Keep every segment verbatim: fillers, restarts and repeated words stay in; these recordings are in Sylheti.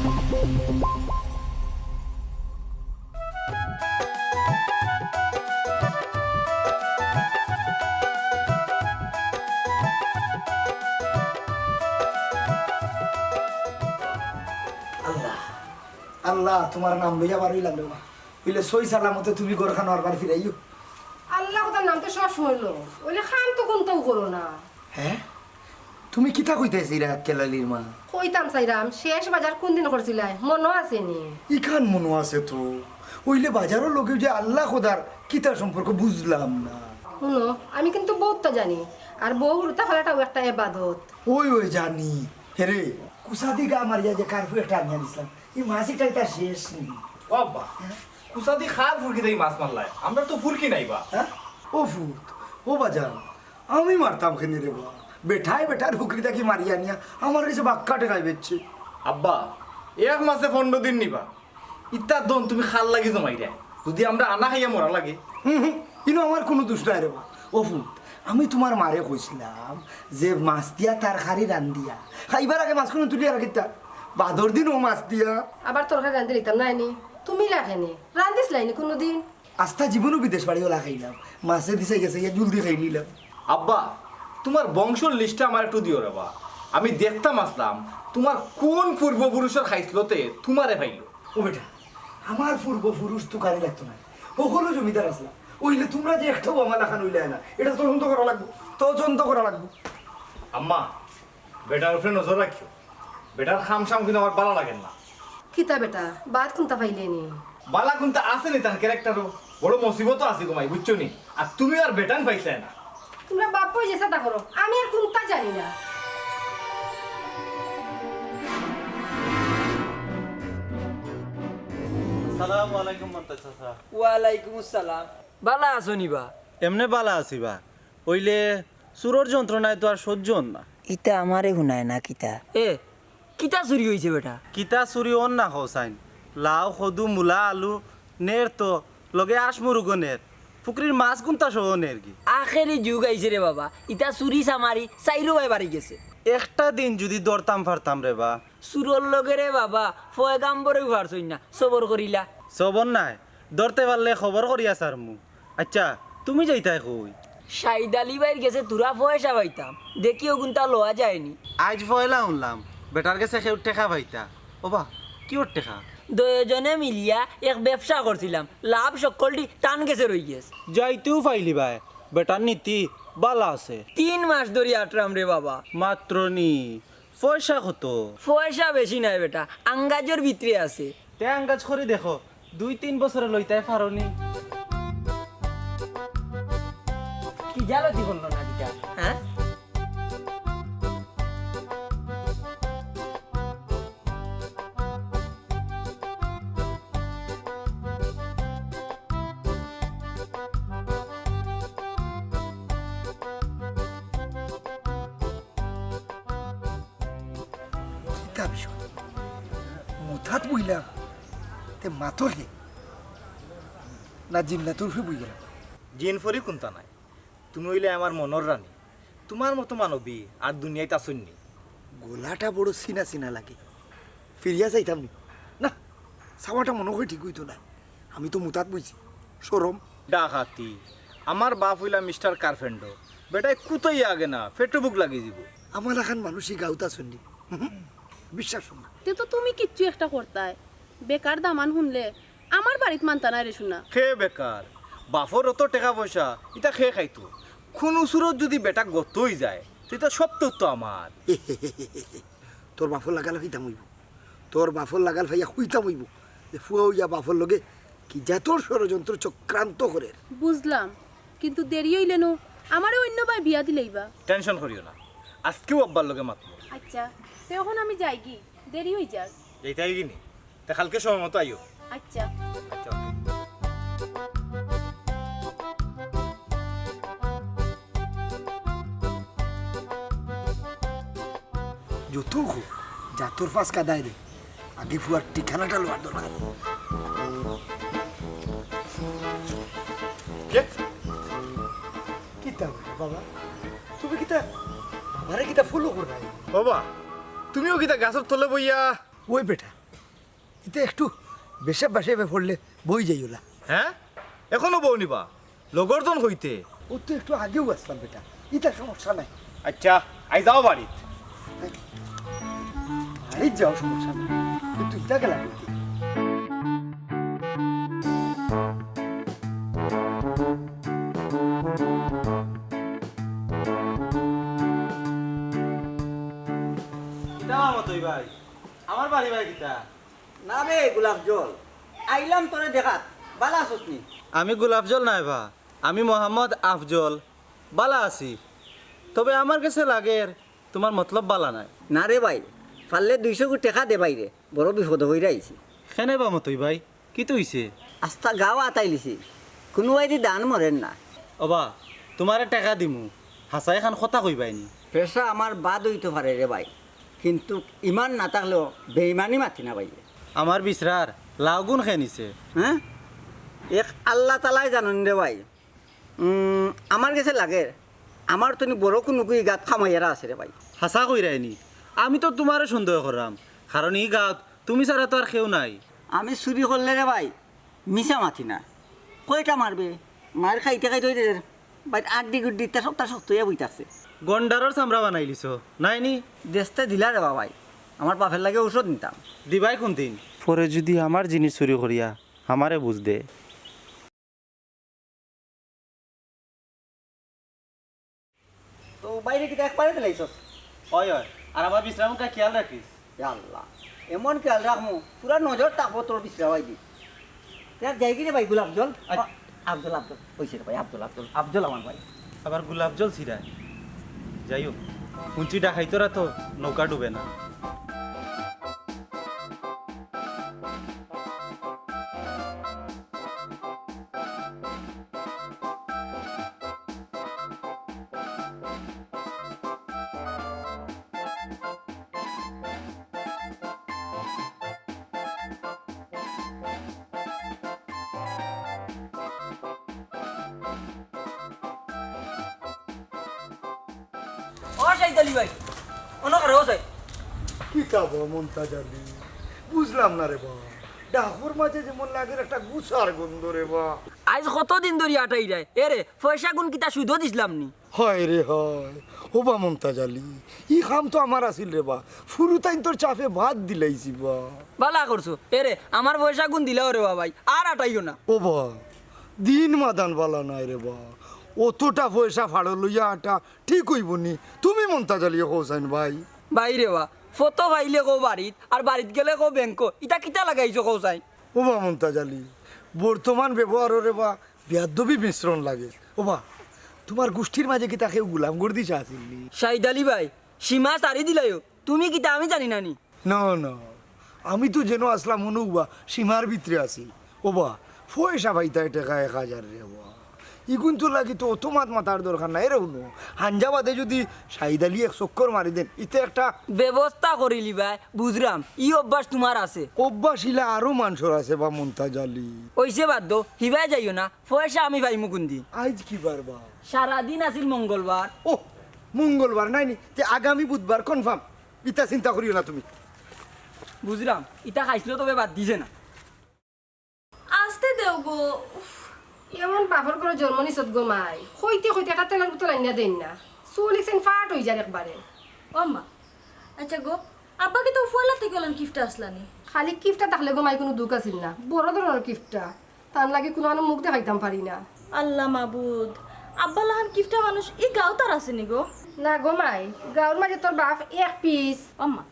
আল্লাহ, আল্লাহ, তুমার নাম লইয়া বার অইলাম রে বা। অইলে সই সালামতে তুমি ঘরখানো আরবার ফিরাইও। আল্লাহ কথার নাম তো সব সময় লও, অইলে কাম তো কুন্তাউ করো না। হে? তুমি কিতা কইতায় চাইরায় আক্কেল আলীর মা? কইতাম চাইরাম, শেষ বাজার কুনদিন করছিলায়, মনো আছে নি? ইখান মনো আছে তো। অইলে বাজারর লগে যে আল্লাহ খোদার কিতা সম্পর্ক বুঝলাম না। হুনো, আমি কিন্তু বউততা জানি, আর বউ হুরুতা ফালাটাও একটা এবাদত। ওই, ওই জানি। হেরে, কুসাদি গা মারিয়া যে কার্ফু একটা আনিয়া দিছলাম, ই মাছ ইটা ইটা শেষ নি। ও আব্বা, কুসাদি কার্ফুর কিতা ই মাছ মারলায়? আমরার তো ফুরকি নাই বা। হ্যাঁ? ও ফুত, ও বাজান, আমি মারতাম কেনে রে বা? বেটায় বেটার ফুকরি থাকি মারিয়া আনিয়া আমার গেছে বাক্কা টেকাই বেচছে। আব্বা, এক মাছে পনরো দিন নি বা। ইতা ধন তুমি কার লাগি জমাইরায়? যুদি আমরা আনা খাইয়া মরা লাগে। হুম, হুম, ইনো আমার কুনু দুষ নাই রে বা। ও ফুত, আমি তুমার মারে কইছলাম যে মাছ দিয়া তরকারি রান্দিয়া খাইবার আগে মাছ কুনু তুলিয়া রাখিতা, বাদর দিন ও মাছ দিয়া। আবার তরকারি রান্দি লইতাম নায় নি? তুমি লাগে নি? রান্দিছলায় নি কুনুদিন? আস্তা জীবনও বিদেশ বাড়ি অলা খাইলাম, মাছে দিছে গেছে গিয়া জলদি খাই নিলাম। আব্বা, তুমার বংশর লিস্টটা আমার একটু দিও রে বা। আমি দেখতাম আছলাম তুমার কুন পূর্বপুরুষর খাইছলতে তুমারে পাইলো। ও বেটা, আমার পূর্বপুরুষ তুকারি লাগতো না, হকলউ জমিদার আছলা। অইলে তুমরা যে একটাও আমার লাখান অইলায় না, ইটা তদন্ত করা লাগবো, তদন্ত করা লাগবো। আম্মা, বেটার উপরে নজর রাখিও। বেটার কাম সাম কিন্তু আমার ভালা লাগের না। কিতা বেটা, বাদ কুন্তা পাইলে নি? ভালা কুন্তা আছে নি তান ক্যারেক্টারও? বড় মুসিবত আছে গো মাই, বুঝছো নি? আর তুমি আর বেটান পাইছলায় না। তুমরা বাপ-পুত যে চিন্তা করো, আমি আর কুন্তা জানি না। আসসালামু আলাইকুম মন্তাজ চাচা। ওয়ালাইকুম আসসালাম। ভালা আছো নি বা? এমনে ভালা আছি বা। অইলে চুরর যন্ত্রণায় তো আর সহ্য অর না। ইতা আমারে হুনায় না কিতা? এ, কিতা চুরি অইছে বেটা? কিতা চুরি অর না কও চাইন? লাউ, কদু, মুলা, আলু নের তো, লগে আশ মুরুগও নের। ফুকরির মাছ কুন্তা সহ নের গি। আখেরি যুগ আইছে রে বাবা, ইতা চুরি চামারি চাইরোবায় বাড়ি গেছে। একটা দিন যুদি ধরতাম পারতাম রে বা। চুরর লগে রে বাবা, পয়গাম্বরেও পারছইন না, সবর করিলা। সবর নায়, ধরতে পারলে খবর করিয়া ছাড়মু। আইচ্ছা, তুমি যাইতায় কই? সাইদ আলী ভাইর গেছে থুড়া পয়সা পাইতাম, দেখি অগুনতা লওয়া যায় নি। আইজ পয়লা হুনলাম, বেটার গেছে কেউ টেকা পাইতা। ওবা, কিওর টেকা? দুইওজনে মিলিয়া এক ব্যবসা করছিলাম, লাভ সকলটি তান গেছে রইগেছে। যাইতেও পাইলিবায়, বেটার নীতি ভালা আছে। তিন মাস ধরি আটরাম রে বাবা। মাত্র নি, পয়সা কত? পয়সা বেশি নায় বেটা, আঙ্গাজর ভিতরে আছে। তে আঙ্গাজ করি দেখো, দুই তিন বছরে লইতায় পারো নি। কি জালো জীবন না দিতা, হ্যাঁ? কিতা বিষয়? মুতাত বইলাম, তে মাতর হে? না জিন্নাতুর ফি বইলাম? জিন ফরি কুন্তা নাই, তুমি অইলে আমার মনর রানী। তুমার মতো মানবী আর দুনিয়াত আছইন নি। গলাটা বড় চিনা চিনা লাগে, ফিরিয়া চাইতাম নি। না, চাওয়াটা মনো কয় ঠিক অইতো নায়। আমি তো মুতাত বইছি, শরম। ডাকাতি, আমার বাপ অইলা মিস্টার কার্পেন্ডো, বেটায় কুতাইয়া আগে না, পেটো ভুক লাগি যিবো। আমার লাখান মানুষ ই গাউত আছইন নি, হুম, বিশ্বাস অয় না। তে তো তুমি কিচ্ছু একটা করতায়, বেকার দামান হুনলে আমার বাড়িত মানতা নায় রে সোনা। কে বেকার? বাপর অত টেকা পয়সা, ইতা কে খাইতো? কুনু সুরত যুদি বেটা গত অইযায়, তে ইতা সব তো, তো আমার। তোর বাপর লাগাল ফাইতাম অইবো, তোর বাপর লাগাল ফাইয়া কইতাম অইবো যে ফুয়া অইয়া বাপর লগে কি জাতর ষড়যন্ত্র চক্রান্ত করের। বুঝলাম, কিন্তু দেরি অইলে নু আমারে অইন্য বায় বিয়া দিলাইবা। টেনশন করিও না, আইজকেউ আব্বার লগে মাতমু। আইচ্ছা, তে অখন আমি যাইগি। দেরি অই যার। যাইতায় গি নি? তে কালকে সময় মতো আইও। আইচ্ছা। আইচ্ছা, ওকে। যত হোক, জাতর ফাঁস কাদায় রে। আগে ফুয়ার ঠিকানাটা লওয়ার দরকার। কে? কিতা বাবা? তুমি কিতা বাবারে কিতা ফলো কররায়? বাবা, তুমিও কিতা গাছর তলে বইয়া? ওই বেটা, ইতা একটু বেশাব বাসাইবে পড়লে বই যাইওলা। হ্যাঁ, এখনো বউ নিবা? লগর জন কইতে। ও তো একটু আগেউ আসলাম বেটা, ইতা সমস্যা নাই। আচ্ছা, আই যাও বাড়িত। বাড়িত যাও, সমস্যা নাই, কিন্তু ইতা গেলা কইতে। কিতা মামা তুই ভাই? আমার বাড়ি ভাই কিতা? না রে গোলাপ জল, আইলাম তোরে দেখাত, বালা আছস নি? আমি গোলাপ জল নায় বা, আমি মোহাম্মদ আফজল, বালা আছি। তবে আমার গেছে লাগের তুমার মতলব বালা নায়। না রে ভাই, পারলে দুইশো গু টেকা দে ভাইরে, বড় বিপদো পড়িয়া আইছি। কেনে বা মতই ভাই, কিতা অইছে? আস্তা গাঁও আতাইলিছি, কুনুবায়দি দান মরের না। ওবা, তুমারে টেকা দিমু, হাছা এখান কথা কইবায়নি। পেশা আমার বাদ অইতো পারে রে ভাই, কিন্তু ইমান না থাকলেও বেইমানি মাতি না ভাই। আমার বিছরার লাউগুন কে নিছে? হ্যাঁ, এক আল্লাহ তাআলাই জানইন রে ভাই। উম, আমার গেছে লাগের, আমার তনে বড় কুনুগু ই গাঁওত কামাইয়ারা আছে রে ভাই। হাছা কইরায়নি? আমি তো তুমারে সন্দেহ কররাম, কারণ ই গাঁওত তুমি ছাড়া তো আর কেউ নাই। আমি চুরি করলে রে ভাই, মিছা মাতি না। কয়টা মারবে? মার খাইতে খাইতে অইতে রে। ভাই আড্ডি গুড্ডি ইতা সবতা শক্ত অইয়া বই থাকছে। গন্ডারর চামড়া বানাইলিছো, নায়নি? দেস্তে দিলা রে বা ভাই, আমার বাপের লাগি ঔষধ নিতাম। দিবায় কুনদিন? পরে যুদি আমার জিনিস চুরি করিয়া আমারে বুঝ দে। তো বাইরে কিতা একবারে দিলাইছস? অয়, অয়। আর আমার বিশ্রামটা খেয়াল রাখিস। ইয়া আল্লাহ, এমন খেয়াল রাখমু, পুরা নজর থাকবো তোর বিশ্রাম আইবি। তে আর যাইগি রে ভাই, গোলাপ জল? আই- আ, আফজল, আফজল, অইছে রে ভাই, আফজল, আফজল, আফজল আমার ভাই। আবার গোলাপ জল ছিড়ায়। যাই হোক, হুনছি ডাকাইতরা তো নৌকা ডুবে না। ও সাইদ আলী ভাই, অনো খাড়া, ও সাইদ। কিতা বা মন্তাজ আলী? বুঝলাম না রে বা, ডাকর মাঝে যেমন লাগের একটা গুছার গন্ধ রে বা। আইজ কতদিন ধরি আটাইরায়? এরে, পয়সাগুন কিতা সুদো দিছলাম নি? হায় রে হায়, ওবা মন্তাজ আলী, ই কাম তো আমার আছিল রে বা, ফুরুতাইন্তর চাপে বাদ দিলাইছি বা। বালা করছো, এরে, আমার পয়সাগুন দিলাও রে বা ভাই, আর আটাইও না। ওবা, দিন মাদান বালা নায় রে বা, অতটা পয়সা ফাড়ো লইয়া আটা ঠিক অইবো নি? তুমি মন্তাজ আলীয়ে কও চাইন ভাই। ভাই রে বা, ফটো পাইলে কও বাড়িত, আর বাড়িত গেলে কও ব্যাংকো, ইতা কিতা লাগাইছো কও চাইন? ওবা মন্তাজ আলী, বর্তমান ব্যবহারো রে বা বেয়াদবি মিশ্রণ লাগে। ওবা, তুমার গুষ্টির মাঝে কিতা কেউ গোলামগর্দিশা আছিল নি? সাইদ আলী ভাই, সীমা ছাড়ি দিলাইও, তুমি কিতা আমি জানি না নি? না, না, আমি তো যেন আছলাম অনো বা সীমার ভিতরে আছি। ওবা, পয়সা পাইতায় টেকা এক হাজার রে বা। ইগুন তো লাগি তো অত মাত মাতার দরকার নাই রে। হুনো, হাঞ্জা বাদে যুদি সাইদ আলী এক চক্কর মারি দেন, ইতে একটা ব্যবস্থা করিলিবায়, বুঝরাম, ই অভ্যাস তুমার আছে। অভ্যাস ইলা আরো মানষর আছে বা মন্তাজ আলী। অইছে বাদ দেও, হিবায় যাইও না, পয়সা আমি পাইমু কুনদিন? আইজ কি বার বা? সারাদিন আছিল মঙ্গলবার। ও, মঙ্গলবার নায় নি, তে আগামী বুধবার confirm। ইতা চিন্তা করিও না তুমি। বুঝরাম, ইতা খাইছিল তবে বাদ দিছে না। আস্তে দেও গো। উফ। এমন বাপর ঘরো জন্ম নিছত গো মাই, কইতে কইতে একটা তেলর বোতল আনিয়া দেইন না, চুল ইকছেন ফাট অইযার একবারে। ও মা, আচ্ছা গো, আব্বা কিতা পয়লা থাকি অলান কিপটা আছলা নি? খালি কিপটা থাকলে গো মাই কুনু দুখ আছিল না, বড় ধরনর কিপটা। তান লাগি কুনুখানো মুখ দেখাইতাম পারি না। আল্লা মাবুদ, আব্বা লাখান কিপটা মানুষ ই গাঁওত আর আছে নি গো? না গো মাই, গাঁওর মাঝে তোর বাপ এক পিস। আম্মা,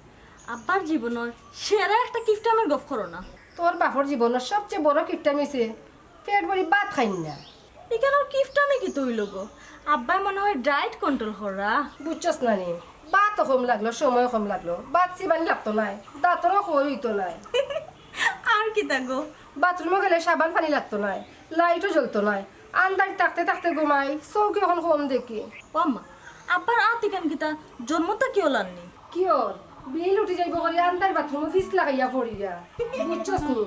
আব্বার জীবনর সেরা একটা কিপটামির গফ করো না। তোর বাপর জীবনর সবচেয়ে বড় কিপটামি অইছে পেট ভরি ভাত খাইন না। ইখানর কিপটামি কিতা অইলো গো? আব্বায় মনে অয় diet control কররা। বুঝছস না নি? ভাতও কম লাগলো, সময়ও কম লাগলো, ভাত চিবানি লাগতো নায়, দাঁতরও ক্ষয় অইতো নায়। আর কিতা গো? বাথরুমো গেলে সাবান পানি লাগতো নায়, লাইটও জ্বলতো নায়, আন্দাইর থাকতে থাকতে ঘুমাই, চউখে অখন কম দেখি। ও আম্মা, আব্বার আত ইখান কিতা জন্ম থাকি অলান নি? কিওর? বিল উঠি যাইবো করি আন্দাইর বাথরুমো ফিস লাগাইয়া পড়িরা। বুঝছস নি?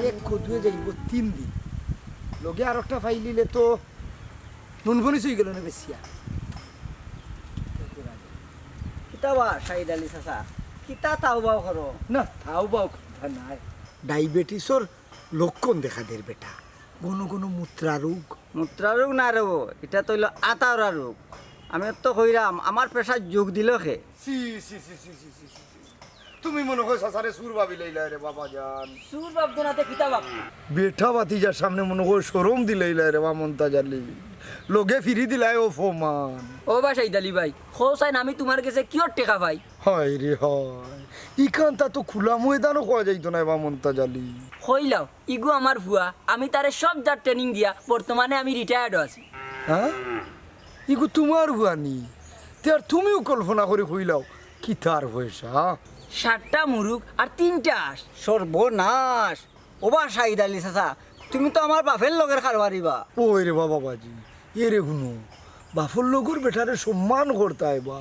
এক কদুয়ে যাইবো তিন দিন। লগে আরোকটা পাইলিলে তো নুন পানি অইগেলো না বেশিয়া। কিতা বা শাহিদ আলী চাচা, কিতা তাও বাও করো? না, তাও বাও কথা নাই। ডায়াবেটিসর লক্ষণ দেখা দের বেটা, ঘন ঘন মূত্রারোগ। মূত্রারোগ না রে বো, ইটা তো অইলো আতাউরা রোগ। আমি তো কইরাম, আমার পেশার যোগ দিল খে। ছি, ছি, ছি। তুমি মনে কয় চাচারে চুর ভাবি লাইলায় রে বাবা জান। চুর ভাবতো না তে কিতা ভাবতো? বেটা ভাতিজার সামনে মনে কয় শরম দিলাইলায় রে বা মন্তাজ আলী। লগে ফিরি দিলায় অপমান। ও বা শাহিদ আলী ভাই, কও চাইন আমি তুমার গেছে কিওর টেকা পাই? হায় রে হায়, ইখানতা তো খুলা ময়দানও কওয়া যাইতো নায় বা মন্তাজ আলী। কইলাও, ইগু আমার ফুয়া, আমি তারে সব জাত training দিয়া বর্তমানে আমি retired আছি। হ্যাঁ? ইগু তুমার ফুয়া নি? তে আর তুমিও কল্পনা করি কইলাও, কিতার পয়সা? সাতটা মুরুগ আর তিনটা আস। সর্বনাশ! ও বা শাহিদ আলী চাচা, তুমি তো আমার বাফের লগর কারবারি বা। ওই রে বাবা বাজি, এরে হুনো, বাফর লগর বেটারে সম্মান করতায় বা।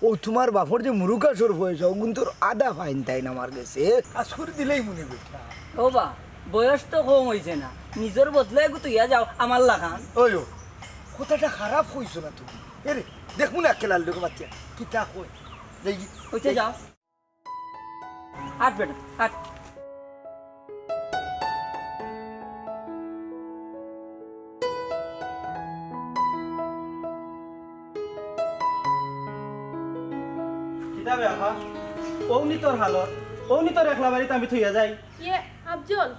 ও তুমার বাফর যে মুরুগ আসর পয়সা, অগুনতর আধা পাইন তাইন আমার গেছে। কাজ করি দিলাইমু নে বেটা। ও বা, বয়স তো কম অইছে না, নিজর বদলা এগু থইয়া যাও আমার লাখান। ওই ও, কথাটা খারাপ কইছো না তুমি। এরে, দেখমু না আক্কেল আলীর লগে মাতিয়া। কিতা কয়? দেখি। অইছে যাও। আট বেটা, আট। কিতা বে আফা? অউ নি তোর হালত, অউ নি তোর একলা বাড়িত আমি থইয়া যাই। ইয়ে, আফজল,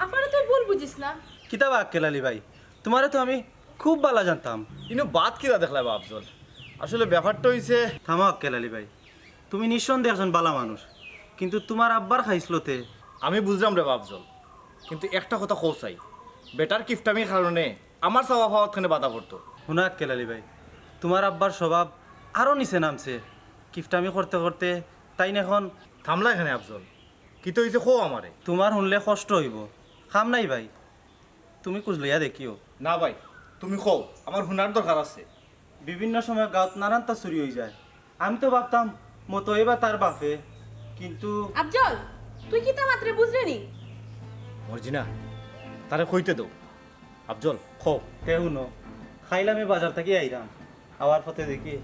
আফারে তুই ভুল বুঝিস না। কিতা বা আক্কেল আলী ভাই, তুমারে তো আমি খুব ভালা জানতাম। ইনো বাত কিতা দেখলায় বা আফজল? আসলে ব্যাপারটা অইছে, থামো আক্কেল আলী ভাই, তুমি নিঃসন্দেহে একজন ভালা মানুষ, কিন্তু তুমার আব্বার খাইছলতে। আমি বুঝরাম রে বা আফজল, কিন্তু একটা কথা কও চাই, বেটার কিফটামির কারণে আমার চাওয়া পাওয়াত কেনে বাধা পড়তো। হুনো আক্কেল আলী ভাই, তুমার আব্বার স্বভাব আরো নিচে নামছে। কিফটামি করতে করতে তাইন এখন থামলা কেনে আফজল? কিতা অইছে কও আমারে। তুমার হুনলে কষ্ট অইবো। কাম নাই ভাই, তুমি খুজ লইয়া দেখিও। না ভাই, তুমি কও, আমার হুনার দরকার আছে। বিভিন্ন সময় গাঁওত নানানতা চুরি অইযায়। আমি তো ভাবতাম মতই বা তার বাফে, কিন্তু আফজল, তুই কিতা মাতরে বুঝরে নি? মর্জিনা, তারে কইতে দেও। আফজল, কও। তে হুনো, কাইল আমি বাজার থাকি আইরাম, আওয়ার পথে দেখি।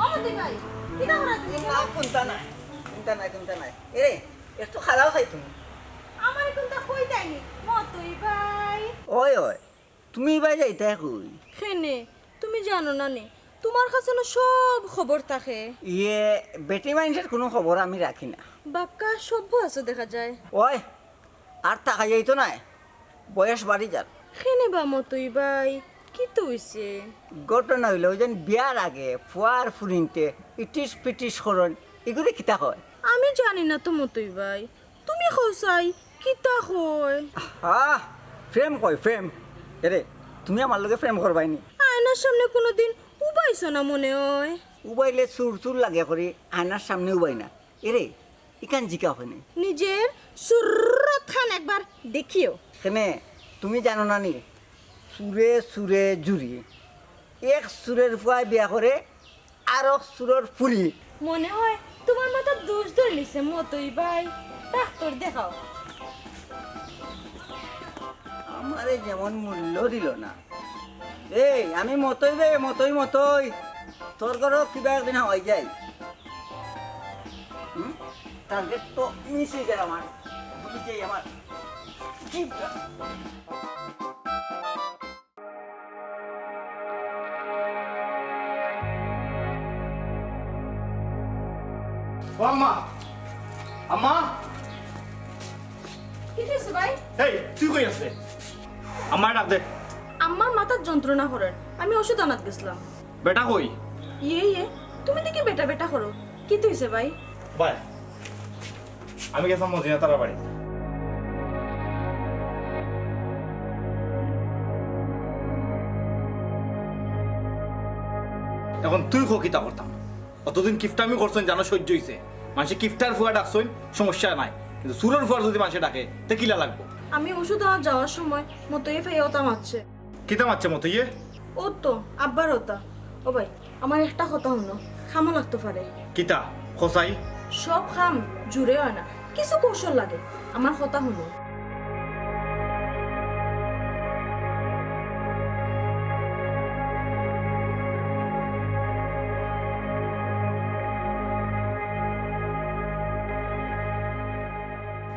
ও মতই ভাই, কিতা করা তুমি? না, কুন্তা নাই, কুন্তা নাই, কুন্তা নাই। এরে, একটু খাড়াও খাই তুমি। আমারে কুন্তা কইতায় নি, মতই ভাই। ওই, ওই, তুমি ভাই যাইতায় কই? কেনে, তুমি জানো না নি? তুমার কাছে না সব খবর থাকে। ইয়ে, বেটি মাইনষের কুনু খবর আমি রাখি না। বাক্কা সভ্য আছো দেখা যায়। ওই, আর থাকা যাইতো নায়, বয়স বাড়ি যার। কেনে বা মতই ভাই, কিতা অইছে? ঘটনা অইলো, অউ যেন বিয়ার আগে ফুয়ার ফুরিন্তে ইটিস পিটিস করইন, ইগুরে কিতা কয়? আমি জানি না তো মতই ভাই, তুমি কও চাই, কিতা কয়? আহ, প্রেম কয়, প্রেম। এরে, তুমি আমার লগে প্রেম করবায় নি? আয়নার সামনে কুনুদিন উবাইছো না মনে অয়। উবাইলে চুর চুর লাগে করি, আয়নার সামনে উবাই না। এরে, ইখান জিকাও কেনে? নিজর সুরতখান একবার দেখিও। কেনে, তুমি জানো না নি? চুরে চুরে জুড়ি। এক চুরের ফুয়ায় বিয়া করে আরক চুরর ফুরি। মনে অয় তুমার মাথাত দোষ ধরিলিছে মতই ভাই। ডাক্তর দেখাও। আমারে যেমন মূল্য দিল না। এই, আমি মতই বে, মতই, মতই। তোর ঘরো কিবা একদিন হামাই যাই। হুম? Target তো miss অই গেল আমার। ভুলি যাই আমার। কি ও আম্মা, আম্মা। কিতা অইছে ভাই? এই, তুই কই আছলে? আম্মারে ডাক দে। আম্মার মাথাত যন্ত্রণা করের, আমি ওষুধ আনাত গেছলাম। বেটা কই? ইয়ে ইয়ে, তুমি দেখি বেটা বেটা করো। কিতা অইছে ভাই? ভাই, আমি গেছলাম মজিনা তারার বাড়ি। এখন তুই ক কিতা করতাম? অতদিন কিফটামি করছইন জানো, সহ্য অইছে। মানষে কিফটার ফুয়া ডাকছইন, সমস্যা নাই, কিন্তু চুরর ফুয়ার যদি মানষে ডাকে, তে কিলা লাগবো? আমি ওষুধ আনাত যাওয়ার সময় মতইয়ে ফাইয়া ওতা মাতছে। কিতা মাতছে মতইয়ে? ও তো আব্বার ওতা। ও ভাই, আমার একটা কথা হুনো, কামো লাগতো পারে। কিতা? কও চাই। সব কাম জুরে অয় না, কিছু কৌশল লাগে। আমার কথা হুনো।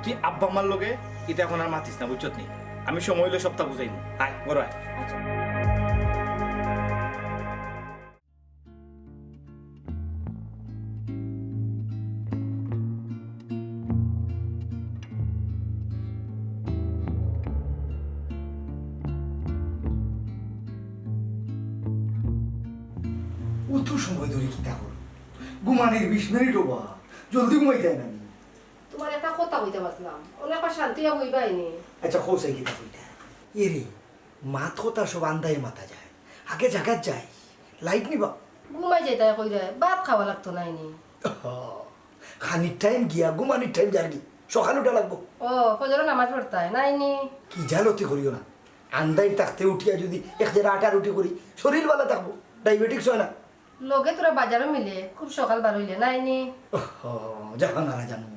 তুই আব্বা আম্মার লগে ইতা এখন আর মাতিস না, বুঝছত নি? আমি সময় অইলে সবটা বুঝাইমু। আয়, ঘরো আয়। আচ্ছা। অত সময় ধরি কিতা করো? ঘুমানির বিশ মিনিট অইবা, জলদি ঘুমাইতায় না নি? তুমারে একটা কথা কইতাম আছলাম, অনো একবার শান্তি অইয়া বইবায় নি। আচ্ছা, কও চাই কিতা কইতায়? এরে, মাত কথা সব আন্দায় মাতা যায়, আগে জাগাত যাই, লাইট নিবা। ঘুমাই যাইতায় কইরায়, ভাত খাওয়া লাগতো নায় নি। হ, খানির টাইম গিয়া, ঘুমানির টাইম যারগি, সকাল উঠা লাগবো। ও, ফজরর নামাজ পড়তায় নায় নি। কি জালতি করিও না, আন্দাইর থাকতে উঠিয়া যদি এক দেড় আটা রুটি করি, শরীর ভালা থাকবো, ডায়াবেটিস অয় না। লগে তোরা বাজারও মিলে, খুব সকাল বার অইলে নায় নি। ওহ, জাহানারা জানু,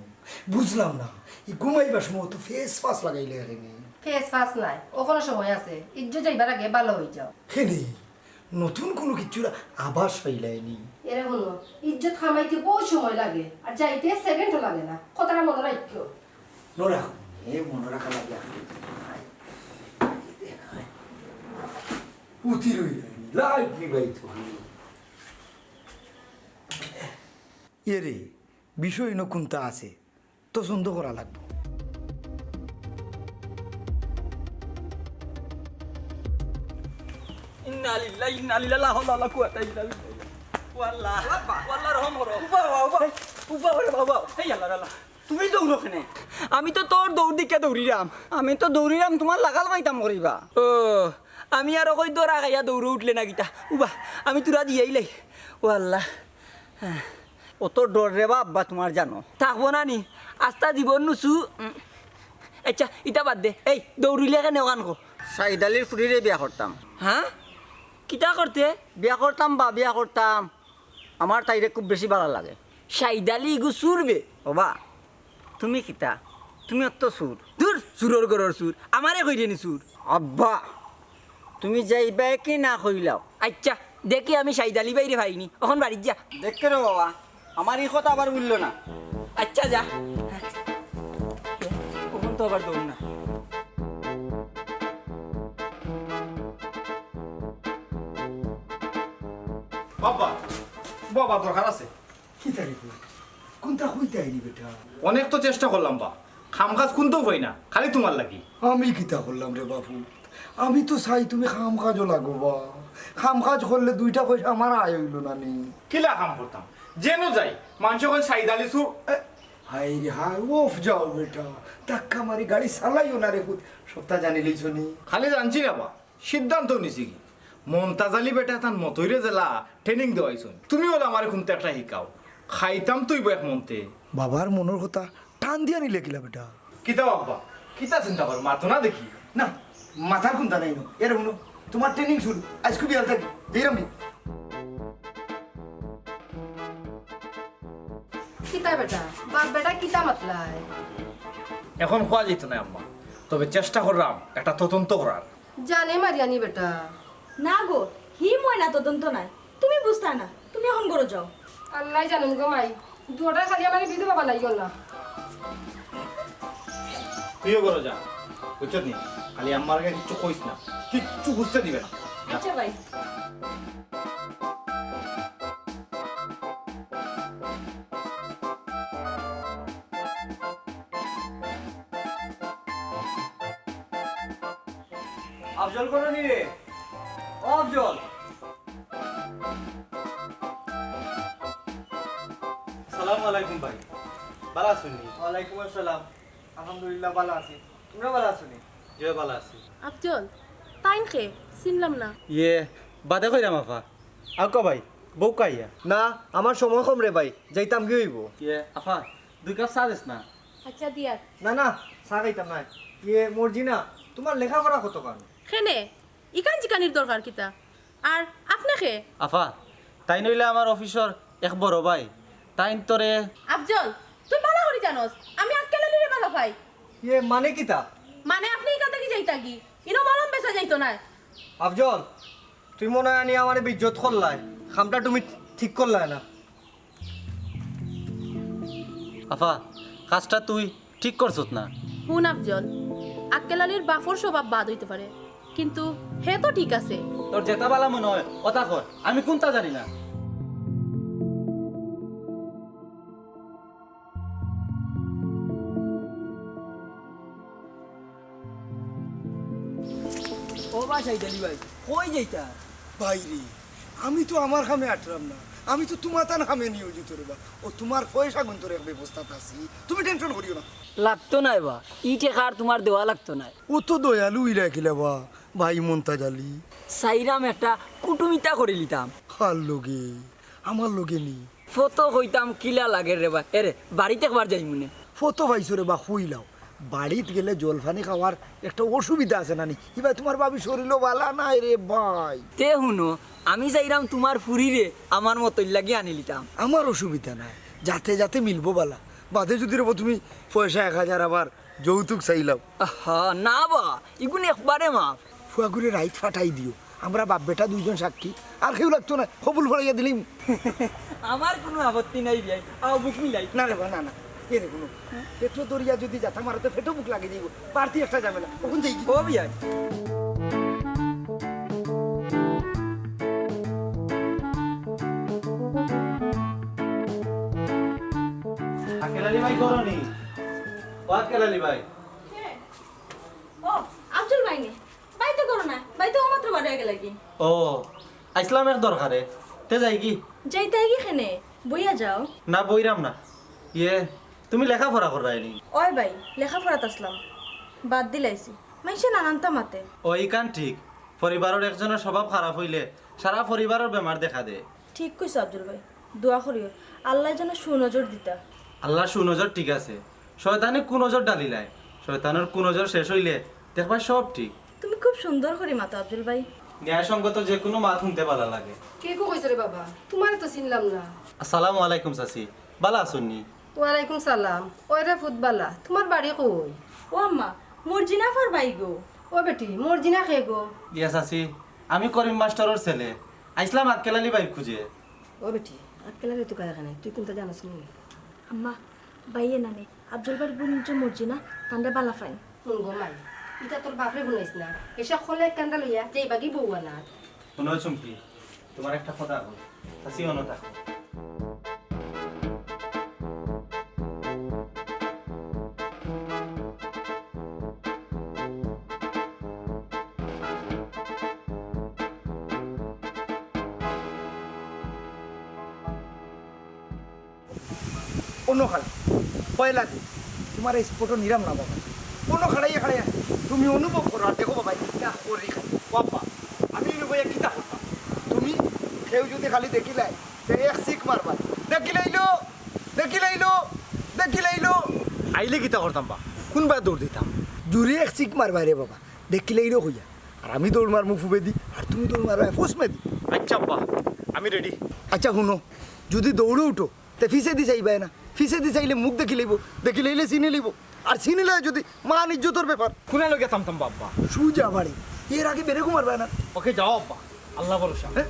বুঝলাম না, ই ঘুমাইবার সময় তো ফেস ফাস লাগাইলে কেনে? ফেস ফাস নায়, অখনো সময় আছে, ইজ্জত যাইবার আগে ভালা অই যাও। কেনে? নতুন কুনু কিচ্ছুর আভাস পাইলায় নি? এরে হুনো, ইজ্জত কামাইতে বউত সময় লাগে, আর যাইতে সেকেন্ডও লাগে না, কথাটা মনো রাখিও। মনো রাখো, এ মনো রাখা লাগে। উতি রইল, লাইট নিবাই তো। এরে, বিষয় ইনো কুনতা আছে, তদন্ত করা লাগবো। ইন্না লিল্লাহি ইন্না ইলাইহি, লা হাওলা ওয়ালা কুওয়াতা ইল্লা বিল্লাহ। ও আল্লাহ, ও আল্লাহ, রহম করো। উবা, উবা, উবা। উবা, ওরে বাবা। এই আল্লাহ, আল্লাহ। তুমি দৌড়ো কেনে? আমি তো তোর দৌড় দেখিয়া দৌড়িরাম। আমি তো দৌড়িরাম, তুমার লাগাল পাইতাম করিবা। ও, আমি আরো কই দৌড়া খাইয়া দৌড়ো উঠলে না কিতা? উবা, আমি তুরা দিয়াইলাই। ও আল্লাহ। হ্যাঁ। অত ডর রে বা আব্বা তুমার জানো? থাকবো না নি? আস্তা জীবন নুসু। উম। আচ্ছা, ইতা বাদ দে। এই, দৌড়িলে কেনে অখান ক? সাইদ আলীর ফুরিরে বিয়া করতাম। হ্যাঁ? কিতা করতে? বিয়া করতাম বা, বিয়া করতাম। আমার তাইরে খুব বেশি ভালা লাগে। সাইদ আলী ইগু চুর বে। ওবা, তুমি কিতা? তুমি অত চুর। দূর, চুরর ঘরর চুর। আমারে কইরে নি চুর। আব্বা, তুমি যাইবায় কি না কইলাও? আচ্ছা, দেখি আমি সাইদ আলী ভাইরে পাইনি। অখন বাড়িত যা। দেখতে রে বাবা, আমার ই কথা আবার বললো না। আচ্ছা, যা। অখন তো আবার দৌড় না। বাবা, বাবা, দরকার আছে। কিতা রে বা? কুনতা কইতায় নি বেটা? অনেক তো চেষ্টা করলাম বা, কাম কাজ কুনতাউ পাই না, খালি তুমার লাগি। আমি কিতা করলাম রে বাপু? আমি তো চাই তুমি কাম কাজও লাগো বা। কাম কাজ করলে দুইটা পয়সা আমার আয় অইলো না নি। কিলা কাম করতাম? যেনো যাই, মানষে কইন সাইদ আলী চুর। এ, হায় রে হায়, উফ যাও বেটা। ধাক্কা মারি গাড়ি চালাইও না রে পুত। সবটা জানিলাইছো নি? খালি জানছি না বা, সিদ্ধান্ত নিছি কি, মন্তাজ আলী বেটা তান মতইরে যেলা training দেওয়াইছইন, তুমি অলা আমারে কুনতা একটা শিকাও, খাইতাম তুই এক মন্তে। বাবার মনর কথা টান দিয়া নিলে কিলা বেটা? কিতা বাবা, কিতা চিন্তা কর, মাতো না দেখি। না, মাতার কুনতা নাই নো। এরে হুনো, তুমার training শুরু, আইজকু বিয়াল থাকি, দিরাম নি। কিতা বেটা, বাপ বেটা কিতা মাতলায়? এখন কওয়া যাইতো না আম্মা, তবে চেষ্টা কররাম একটা তদন্ত করার। জানে মারিয়ানি বেটা। না গো, হি ময়না তদন্ত নায়। তুমি বুঝতায় না, তুমি এখন ঘরো যাও। আল্লায় জানইন গো মাই, দুইওটায় খালি আমারে বিধবা বানাইও না। তুইও ঘরো যা, বুঝছত নি? খালি আম্মারে কিচ্ছু কইস না, কিচ্ছু বুঝতে দিবে না। আচ্ছা ভাই। আফজল, ঘরো নি রে? ও আফজল। আসসালামু আলাইকুম ভাই, ভালা আছইন নি? ওয়ালাইকুম আসসালাম। আলহামদুলিল্লাহ, ভালা আছি। তুমরা ভালা আছো নি? জি, ভালা আছি। আফজল, তাইন কে? চিনলাম না। ইয়ে, বাদে কইরাম আফা। আউক্কা ভাই, বউক্কা আইয়া। না, আমার সময় কম রে ভাই, যাইতাম গি অইবো। ইয়ে, আফা, দুই কাপ চা দেছ না? আচ্ছা, দিয়ার। না, না, চা খাইতাম নায়। ইয়ে, মর্জিনা, তুমার লেখাপড়া কতখান? কেনে? ইখান জিকানির দরকার কিতা? আর আপনে কে? আফা, তাইন অইলা আমার অফিসর এক বড় ভাই। তাইন তোরে আফজল, তুই ভালা করি জানোস, আমি আক্কেল আলীরে ভালা পাই। ইয়ে, মানে কিতা? মানে আপনে ইখান থাকি যাইতা গি? ইনো মলম বেচা যাইতো নায়। আফজল, তুই মনে অয় আনি আমারে বেইজ্জত করলায়, কামটা তুমি ঠিক করলায় না। আফা, কাজটা তুই ঠিক করছত না। হুন আফজল, আক্কেল আলীর বাফর স্বভাব বাদ অইতে পারে, কিন্তু হে তো ঠিক আছে। তোর যেটা ভালা মনে অয়, ওটা কর, আমি কুনতা জানি না। ও বা সাইদ আলী ভাই, কই যাইতা? ভাইরে, আমি তো আমার কামে আটরাম না, আমি তো তুমার তান কামে নিয়োজিত রে বা। ও তুমার পয়সা গুনতর এক ব্যবস্থাত আছি, তুমি tension করিও না। লাগতো নায় বা, ই টেকা আর তুমার দেওয়া লাগতো নায়। ও তো দয়ালু অইলা কিলা বা, ভাই মন্তাজ আলী। চাইরাম একটা কুটুমিতা করিলিতাম। কার লগে? আমার লগে নি? ফটো কইতাম কিলা লাগের রে বা। এরে, বাড়িত একবার যাইমুনে। ফটো পাইছো রে বা, কইলাও। বাড়িত গেলে জলপানি খাওয়ার একটা অসুবিধা আছে নানি? ইবা তুমার ভাবির শরীরও ভালা নায় রে ভাই। তে হুনো, আমি চাইরাম তুমার ফুরিরে আমার মতর লাগি আনিলিতাম। আমার অসুবিধা নাই, যাতে যাতে মিলবো ভালা। বাদে যুদি রে বা তুমি পয়সা এক হাজার আবার যৌতুক চাইলাও। আহা, না বা, ইগুন একবারে মাফ। ফুয়াগুরে রাইত ফাটাই দিও, আমরা বাপ বেটা দুইজন সাক্ষী, আর কেউ লাগতো না, কবুল ফড়াইয়া দিলিমু। আমার কুনু আপত্তি নাই বিয়াই, আও বুক মিলাই। না রে বা, না, না, এ রে হুনো, পেটো ধরিয়া যুদি যাতা মারো তে পেটো বুক লাগি যাইবো, বাড়তি একটা ঝামেলা, অখন যাই গি? ও বিয়াই। আক্কেল আলী ভাই ঘরো নি? ও আক্কেল আলী ভাই। কে? ও, আফজল ভাই নি? ভাই তো ঘরো না, ভাই তো অউ মাত্র বারইয়া গেলা গি। ও, আইছলাম এক দরকারে, তে যাই গি? যাইতায় গি কেনে? বইয়া যাও। না, বইরাম না। ইয়ে, তুমি লেখাপড়া কররায় নি? অয় ভাই, লেখাপড়াত আছলাম, বাদ দিলাইছি। মাইনষে নানানতা মাতে। ও, ইখান ঠিক। পরিবারর একজনর স্বভাব খারাপ অইলে সারা পরিবারর বেমার দেখা দেয়। ঠিক কইছো আফজল ভাই, দোয়া করিও আল্লায় যেন সুনজর দিতা। আল্লার সুনজর ঠিক আছে, শয়তানে কুনজর ঢালিলায়, শয়তানর কুনজর শেষ অইলে দেখবায় সব ঠিক। তুমি খুব সুন্দর করি মাতো আফজল ভাই। ন্যায়সঙ্গত যেকুনু মাত হুনতে ভালা লাগে। কে গো কইছো রে বাবা? তুমারে তো চিনলাম না। আসসালামু আলাইকুম চাচি, ভালা আছইন নি? ওয়ালাইকুম সালাম। ওই রে ফুত ভালা, তুমার বাড়ি কই? ও আম্মা, মর্জিনা আফার ভাই গো। ও বেটি, মর্জিনা কে গো? ইয়া চাচি, আমি করিম মাস্টারর ছেলে। আইছলাম আক্কেল আলী ভাইর খুঁজে। ও বেটি, আক্কেল আলী তো কার এখানে, তুই কুনতা জানোস নি? আম্মা, ভাইয়ে নানি, আফজল ভাইর বইন যে মর্জিনা, তানরে ভালা পাইন। হুন গো মাই, ইতা তোর বাফরে হুনাইস না। এসা খলে কান্দা লইয়া যাইবাগি বউ আনাত। হুনো চুমকি, তুমার একটা কথা কই, চাচি অনো থাকো। অনো খাড়া, পয়লা দিন, তুমার এই স্পটো নিরাম না বাবা। অনো খাড়াইয়া খাড়াইয়া তুমি অনুভব করো, আর দেখো বাবা, ইটা করি খালি। বাবা, আমি অনুভব কিতা করতাম? তুমি কেউ যুদি খালি দেখিলায়, তে এক চিক মারবায়, "দেখিলাইলো, দেখিলাইলো, দেখিলাইলো।" আইলে কিতা করতাম বা? কুনবায় দৌড় দিতাম? জুরে এক চিক মারবায় রে বাবা, "দেখিলাইলো" কইয়া। আর আমি দৌড় মারমু ফুবেদি, আর তুমি দৌড় মারবায় ফসমেদি। আচ্ছা আব্বা, আমি রেডি। আচ্ছা হুনো, যুদি দৌড়ো উঠো, তে ফিছেদি চাইবায় না, ফিছেদি চাইলে মুখ দেখিলাইবো, দেখিলাইলে চিনিলাইবো, আর চিনিলায় যুদি মান ইজ্জতর ব্যাপার। কুনালো গেতাম তাম বাব্বা? সুজা বাড়ি, এর আগে বেরেকও মারবায় না। ওকে, যাও আব্বা, আল্লা ভরসা। হ্যাঁ?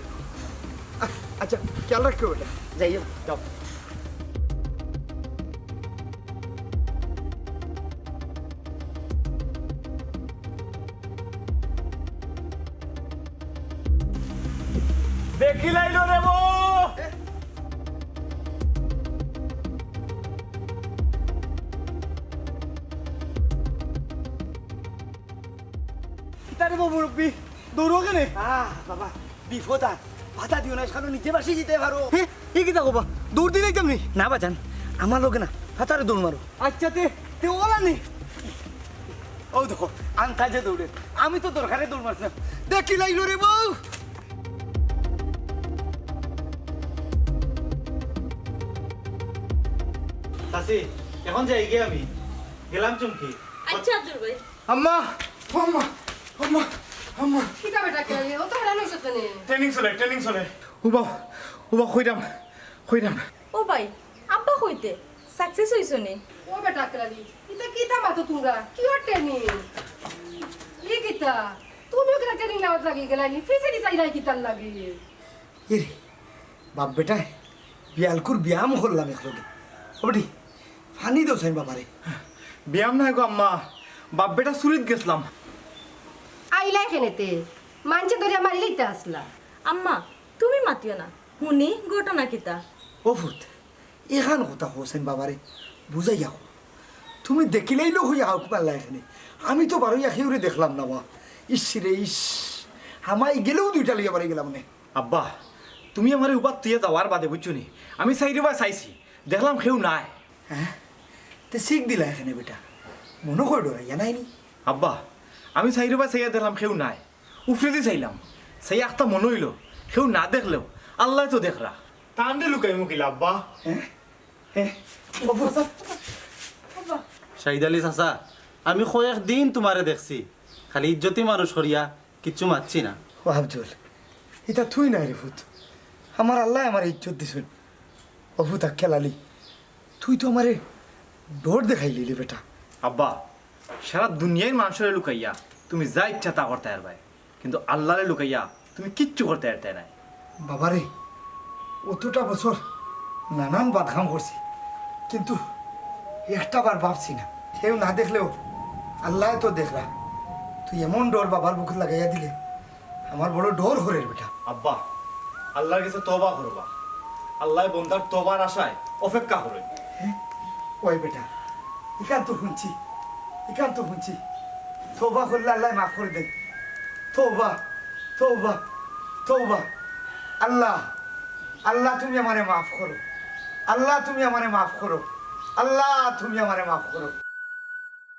আ-, আচ্ছা, খেয়াল রাখিও বেটা, যাইও। যাও। দেখিলাইলো রে বো। তারে বা মুরব্বি, দৌড়ো কেনে? আহ, বাবা, বিপদ আর। বাধা দিও না, এখানো নিচে বাসি যেতে পারো। হে, ই কিতা কবা? দৌড় দিলাইতাম নি? না বাজান, আমার লগে না, ফাতারে দৌড় মারো। আচ্ছা, তে, তে ওলা নি। ও দেখো, আন্তাজে দৌড়ে। আমি তো দরকারে দৌড় মারছিলাম। দেখিলাইলো রে বউ। চাচি, এখন যাই গিয়া আমি। গেলাম চুমকি। আচ্ছা, আব্দুল ভাই। আম্মা, ও আম্মা, আম্মা, আম্মা। কিতা বেটা, কে? ও তো হরান হইছে তো নে। ট্রেনিং চলে, ট্রেনিং চলে। উবা, উবা, কইরাম, কইরাম। ও ভাই, আব্বা কইতে? Success হইছো নি? ও বেটা, কেলালি, ইতা কিতা মাতো তুমরা? Cure training? ই কিতা? তুমিও কিতা ট্রেনিং নেওয়াত লাগি গেলায় নি? ফিছেদি চাইরায় কিতার লাগি? এরে, বাপ বেটায় বিয়ালকুর ব্যায়াম করলাম একলগে। ও বেটি, পানি দেও চাইন বাবারে। ব্যায়াম নায় গো আম্মা, বাপ বেটা চুরিত গেছলাম। আইলায় কেনেতে? মানষে ধরিয়া মারিলাইতা আছলা। আম্মা, তুমি মাতিও না, হুনি ঘটনা কিতা? ও পুত, এখান কথা কও চাইন বাবারে, বুঝাইয়া কও। তুমি দেখিলাইলো কইয়া হাউক মারলায় কেনে। আমি তো বারইয়া কেউরে দেখলাম না বা। ইস রে ইস, হামাই গেলেও দুইটা লইয়া বাড়ি গেলাম নে। আব্বা, তুমি আমারে উবাত থইয়া যাওয়ার বাদে, বুঝছো নি, আমি চাইরোবায় চাইছি, দেখলাম কেউ নাই। হ্যাঁ? তে শিক দিলায় কেনে বেটা? মনো কয় ডরাইয়া নায় নি? আব্বা, আমি চাইরোবায় চাইয়া দেখলাম কেউ নাই। উফরেদি চাইলাম, চাইয়া আখতা মনো অইলো, কেউ না দেখলেও আল্লায় তো দেখরা। তানরে লুকাইমু কিলা আব্বা? হ্যাঁ? হ্যাঁ? শাহিদ আলী চাচা, আমি কয়েক দিন তুমারে দেখছি, খালি ইজ্জতি মানুষ করিয়া কিচ্ছু মাতছি না। ও আফজল, ইতা তুই নায় রে পুত, আমার আল্লায় আমারে ইজ্জত দিছইন। ও পুত আক্কেল আলী, তুই তো আমারে ডর দেখাইলিলে বেটা। আব্বা, সারা দুনিয়ার মানষরে লুকাইয়া তুমি যা ইচ্ছা তা করতায় পারবায়, কিন্তু আল্লারে লুকাইয়া তুমি কিচ্ছু করতায় পারতায় নায়। বাবারে, অতটা বছর নানান বাদ কাম করছি, কিন্তু একটা বার ভাবছি না, কেউ না দেখলেও আল্লায় তো দেখরা। তুই এমন ডর বাবার বুকুত লাগাইয়া দিলে, আমার বড় ডর করের বেটা। আব্বা, আল্লার গেছে তওবা করবা। আল্লায় বন্দার তওবার আশায় অপেক্ষা করইন। হ্যাঁ? ওই বেটা, ইখান তো হুনছি, ইখান তো হুনছি। তওবা করলে আল্লায় মাফ করি দেইন। তওবা, তওবা, তওবা। আল্লা, আল্লা তুমি আমারে মাফ করো। আল্লা তুমি আমারে মাফ করো। আল্লা তুমি আমারে মাফ করো।